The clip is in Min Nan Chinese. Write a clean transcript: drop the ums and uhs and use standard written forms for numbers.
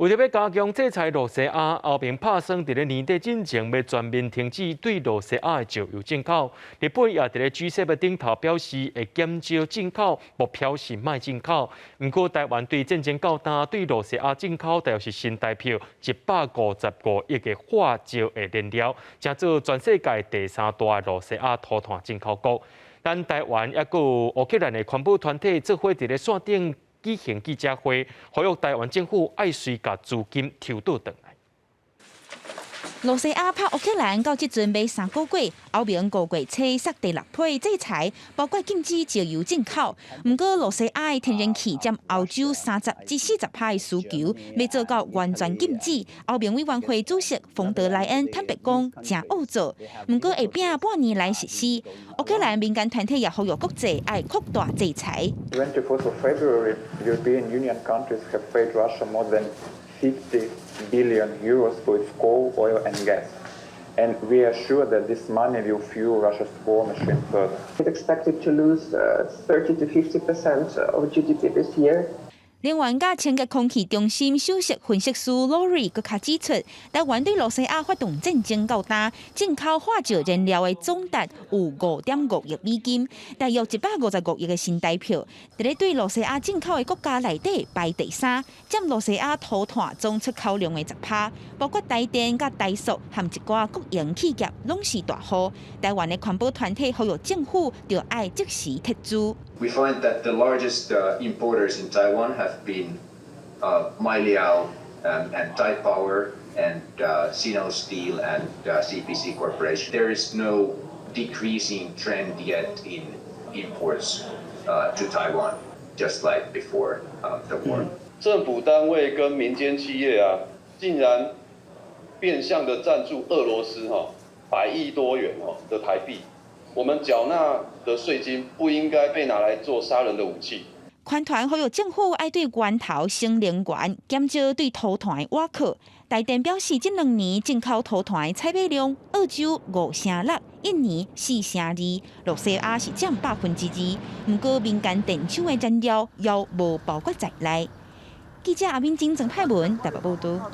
為著欲加強制裁露西亞，歐盟拍算佇咧年底進前欲全面停止對露西亞的石油進口。日本也佇咧 G7 頂頭表示會減少進口，目標是莫進口。毋過台灣對戰爭到今對露西亞進口大約是新台票155億的化石的燃料，成做全世界第三大露西亞塗炭進口國。咱台灣猶閣有烏克蘭的環保團體做伙佇咧線頂舉行記者會，呼籲台灣政府愛隨共資金抽倒轉來。露西亞拍烏克蘭到這陣欲3個月，歐盟5月初殺第六批制裁，包括禁止石油進口。毋過露西亞的天然氣佔歐洲30至40%的需求，欲做到完全禁止。歐盟委員會主席馮德萊恩坦白講，誠惡做。毋過會拼半年來實施。烏克蘭民間團體也呼籲國際愛擴大制裁。 24th of February, European Union countries have paid Russia more than 50 billion euros for its coal, oil and gas. And we are sure that this money will fuel Russia's war machine further. It's expected to lose 30 to 50% of GDP this year. 能源佮清潔空氣中心首席分析師 Lori 閣較指出，台灣對露西亞發動戰爭到今，進口化石燃料的總值有5.5億美金，大約155億的新台票。佇咧對露西亞進口的國家內底排第三，佔露西亞塗炭總出口量的10%，包括台電佮台塑和一寡國營企業攏是大戶。台灣的環保團體呼籲政府著愛即時撤資。 We find that the largest importers in Taiwan have been Mailiao and Taipower and Sinosteel and CPC Corporation. There is no decreasing trend yet in imports to Taiwan, just like before the war. 政府單位跟民間企業啊，竟然變相的贊助俄羅斯哈百億多元哦的台幣。我們繳納的稅金不應該被拿來做殺人的武器。環團呼籲政府愛對源頭省能源，減少對塗炭的倚靠。台電表示，這兩年進口塗炭的採買量，澳洲5成6，印尼4成2，露西亞是佔2%。毋過民間電廠的燃料猶無包括在內。記者阿敏晶、曾派文台北報導。